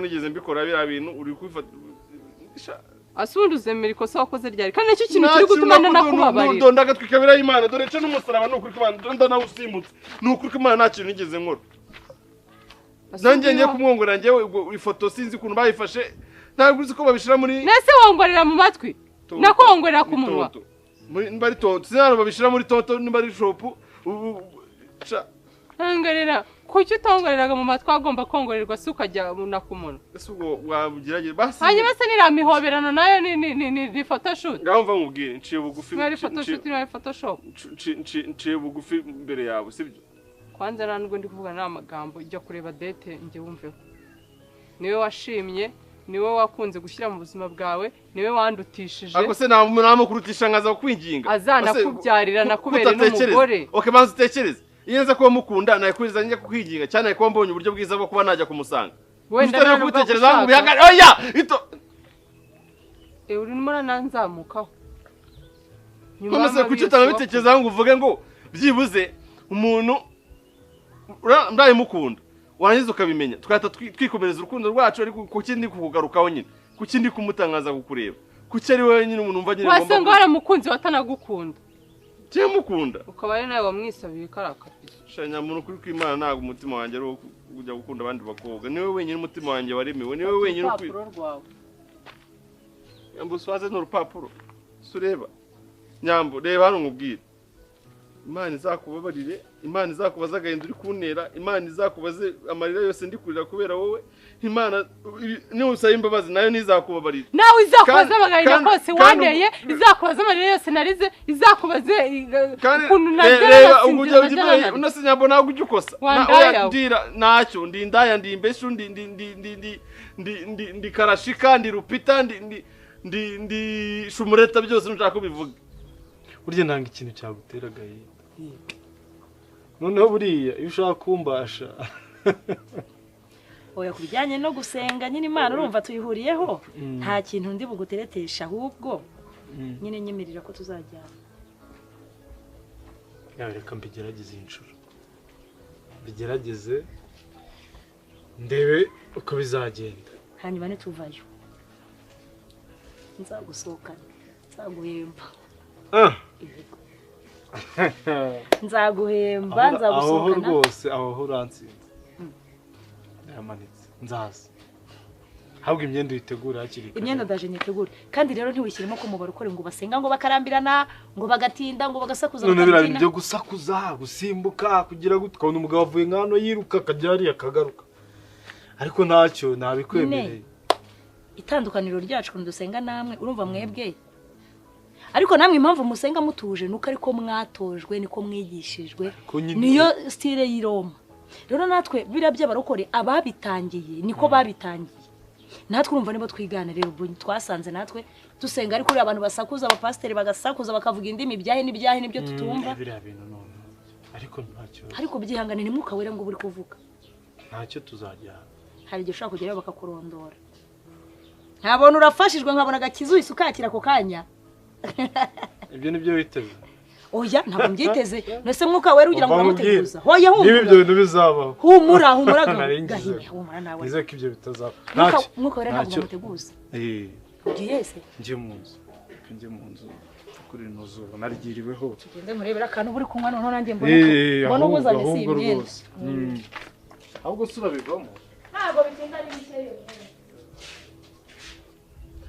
Nigeze mbikora biriya bintu uri kwifata. Asundi uzemera ikosa wakoze ryari? Kandi nicyo kintu kiri gutuma nanakubabarira. Ndonda agatwika biriya Imana, dore nce n'umusaraba, ni ukuri kw'Imana, ndonda nawusimbutse, ni ukuri kw'Imana, nta kintu nigeze nkora. Nanjye ngiye kumwongorera njyewe, ubwo ifoto sinzi ukuntu bayifashe, ntabwo uzi ko babishyira muri Nese wongorera mu matwi? Nako wongorera ku munwa? Niba ari tonto, sinzi babishyira muri tonto, niba ari shopu. Ntongorera, kuki utongoreraga mu matwi agomba kongorerwa se ukajya na ku munwa? Ese ubwo wabugerageza basi. Hanyuma se niriya mihoberano nayo ni photoshoot? Ngaho mva nkubwire, nciye bugufi. Niba ari photoshoot, niba ari photoshop. Nciye bugufi imbere yawe, sibyo? Kwanza nta nubwo ndi kuvuga n'amagambo, ujya kureba date njye wumveho. Niwe washimye, niwe wakunze gushyira mu buzima bwawe, niwe wandutishije. Ariko se namukurutisha nkaza kukwinginga. Azanakubyarira nakubere n'umugore. Okay, banza utekereze. Iyo nza kuba mukunda nakwiriza njya kukwiginga cyane, ariko mbonye uburyo bwiza bwo kuba najya kumusanga. Wenda ntabwo kubitekereza ngo bihagare. Oya, ito. Urimo urananzamukaho. Nyuma se kuki utanabitekereza ngo uvuge ngo byibuze umuntu ndaye mukunda, warangiza ukabimenya twahita twikomereza urukundo rwacu, ariko kuki ndi kukugarukaho nyine, kuki ndi kumutangaza kukureba, kuki ari wowe nyine umuntu umva nyine ngomba. Wase ngo waramukunze watanagukunda. Cye mukunda ukaba ari nawe wamwisabiye karaka. Shanya muntu kuri kw'Imana, ntabwo umutima wanjye ari kujya gukunda abandi bakobwa, niwe wenyine umutima wanjye waremewe, niwe wenyine ukwi. Nyambo swaze n'urupapuro sureba. Nyambo reba hano nkubwire, Imana izakubabarire, Imana izakubaza agahinda uri kuntera, Imana izakubaze amarira yose ndi kurira kubera wowe, Imana niusaba imbabazi nayo ntizakubabarira. Nawe izakubaza agahinda kose wanteye, izakubaza amarira yose narize, izakubaze ukuntu nagera. Unase Nyambo ntabwo ujya ukosa. Ndira ntacyo, ndi indaya, ndi imbeshu, ndi ndi ndi ndi ndi ndi ndi ndi karashika, ndi rupita, ndi ndi ndi ndi shumureta, byose nshaka kubivuga. Burya nanga ikintu cyagutera agahinda. Noneho buriya iyo ushaka kumbasha. Oya, kubijyanye no gusenga nyine Imana urumva tuyihuriyeho, nta kintu ndi buguteretesha, ahubwo nyine nyemerera ko tuzajyana. Yawe reka mbigerageze inshuro. Mbigerageze ndebe uko bizagenda. Hanyuma nituvayo nzagusohokana, nzaguhemba. Nzaguhemba, nzagusohokana. Aho rwose, aho urantsinze. Ndamanitse nzaza. Ahubwo imyenda uyitegura hakiri kare. Imyenda ndaje nyitegure. Kandi rero ntiwishyiremo ko mubara ukore ngo basenga ngo bakarambirana, ngo bagatinda, ngo bagasakuza. None biriya bintu byo gusakuza, gusimbuka, kugira gute, ukabona umugabo avuye nk'hano yiruka akajya hariya akagaruka. Ariko ntacyo nabikwemereye. Itandukaniro ryacu ukuntu dusenga namwe, urumva mwebwe. Ariko namwe impamvu musenga mutuje nuko ariko mwatojwe, niko mwigishijwe, niyo style y'i Roma. Rero natwe biriya by'abarokore ababitangiye niko babitangiye. Natwe urumva nibo twigana rero, ubwo twasanze natwe dusenga ariko uri abantu basakuza, abapasiteri bagasakuza bakavuga indimi ibyahe n'ibyahe nibyo tutumva. Biriya bintu none ariko ntacyo. Ariko byihangane ni mwuka wera ngo buri kuvuga. Ntacyo tuzajyana. Hari igihe ushobora kugerayo bakakurondora. Ntabona urafashijwe nkabona agakiza uhise ukakira ako kanya. Ibyo nibyo witeze? Oya, ntabwo mbyiteze. Nese mwuka wera ugira ngo uramuteguza. Hoya humura. Niba ibyo bintu bizabaho. Humura, humura gahinya, humura nawe. Nizeye ko ibyo bitazaba. Mwuka wera ntabwo bamuteguza. Ugiye se? Ngiye mu nzu. Ngiye mu nzu. Kuri ino zuba naryiriweho. Tugende murebera akantu buri kunywa noneho nanjye mbona. Mbona ubuzanye si imyenda. Ahubwo se urabivamo? Ntabwo bitinda ari bikeyo.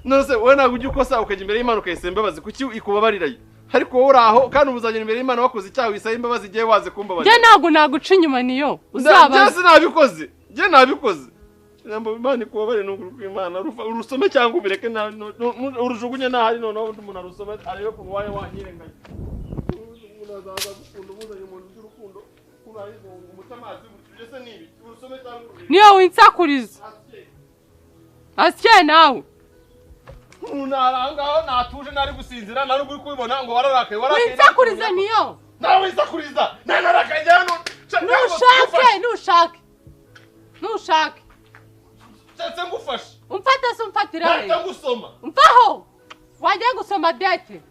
None wowe ntabwo ujya ukosa ukajya imbere y'Imana ukayisaba imbabazi, kuki ikubabarirayo? Ariko wowe uraho kandi ubuzagera imbere y'Imana wakoze icyaha wisaba imbabazi igihe waze kumbabarira. Njye ntabwo naguca inyuma niyo uzaba. Njye sinabikoze, njye nabikoze. Nyambo Imana ikubabarire n'ukuri kw'Imana, urusome cyangwa ubireke, urujugunye n'ahari, noneho undi muntu arusome arebe ku wayo wanyirenganya. Umuntu azaza gukunda umuzanye umuntu by'urukundo, urayizo umuta amazi gutyo se nibi, urusome cyangwa ubireke. Niyo winsakuriza. Asye nawe. Ahangaho natuje nari gusinzira nari uri kubibona ngo wararakaye, warakaye. Winsakuriza niyo. Nawe winsakuriza. Nararakaye njyewe. Nushake, nushake. Nushake. Ndetse ngufashe. Umfate se umfatira he? Ndetse ngusoma. Umfaho. Wajya gusoma date.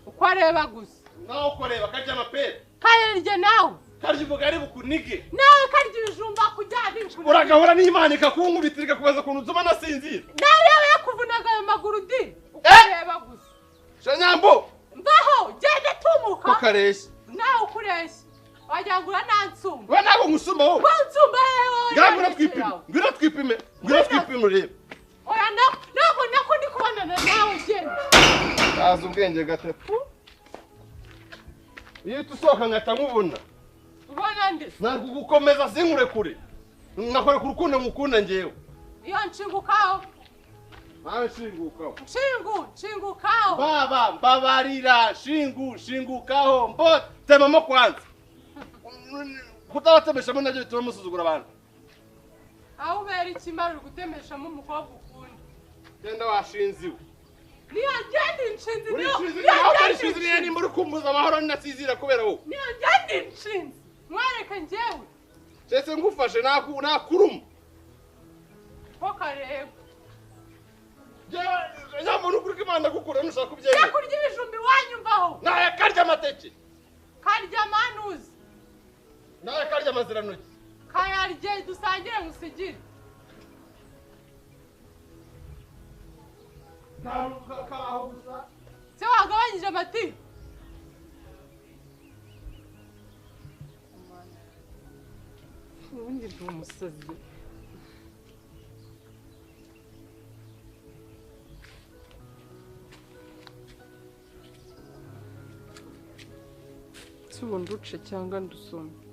Uko areba gusa. Nawe uko areba kajya amapera. Kayerye nawe. Karya ubugari bukunige. Nawe karya ibijumba kujyana inshuro. Uragahora n'Imana ikakunkubitira ikakubaza ukuntu nzuma nasinzira. Nawe yaba yakuvunaga ayo maguru di. Ukureba gusa. Shanyambo. Mvaho genda tumuka. Ko kareshya. Nawe ukureshya. Wagira ngo uranansumba. We ntabwo ngusumba wowe. Wansumba hehe wowe. Ngwino twipime. Ngwino twipime. Ngwino twipime urebe. Oya ntabwo nako ndi kubonana nawe genda. Kaza ubwenge gatatu. Iyo tusohoka nkahita nkubona. Ubona nde? Ntabwo gukomeza sinkurekure. Nkakwereka urukundo ngukunda njyewe. Iyo nshingukaho. Nawe nshingukaho. Nshingukaho. Baba mbabarira shingukaho mbo temamo kwanza. Kutabatemeshamo nabyo bituma musuzugura abantu. Aho ubera ikimara uri gutemeshamo umukobwa ukunda. Genda washinziwe. Niyo ngenda inshinzi niyo. Niyo nimba uri kumbuza amahoro ninasizira kubera wowe. Niyo ngenda inshinzi. Mwereke njyewe. Cyese ngufashe nakuruma. Ko kareba. Njyewe nyamuntu ukuri ko Imana gukura nushaka kubyemera. Yakurya ibijumba iwanyu mvaho. Nawe karya amateke. Karya amanuzi. Nawe karya amazirantoki. Kayarye dusangire ngusigire. Karaho gusa. Se wagabanyije amati. Ubundi ndi umusazi. Si ubu nduce cyangwa ndusome.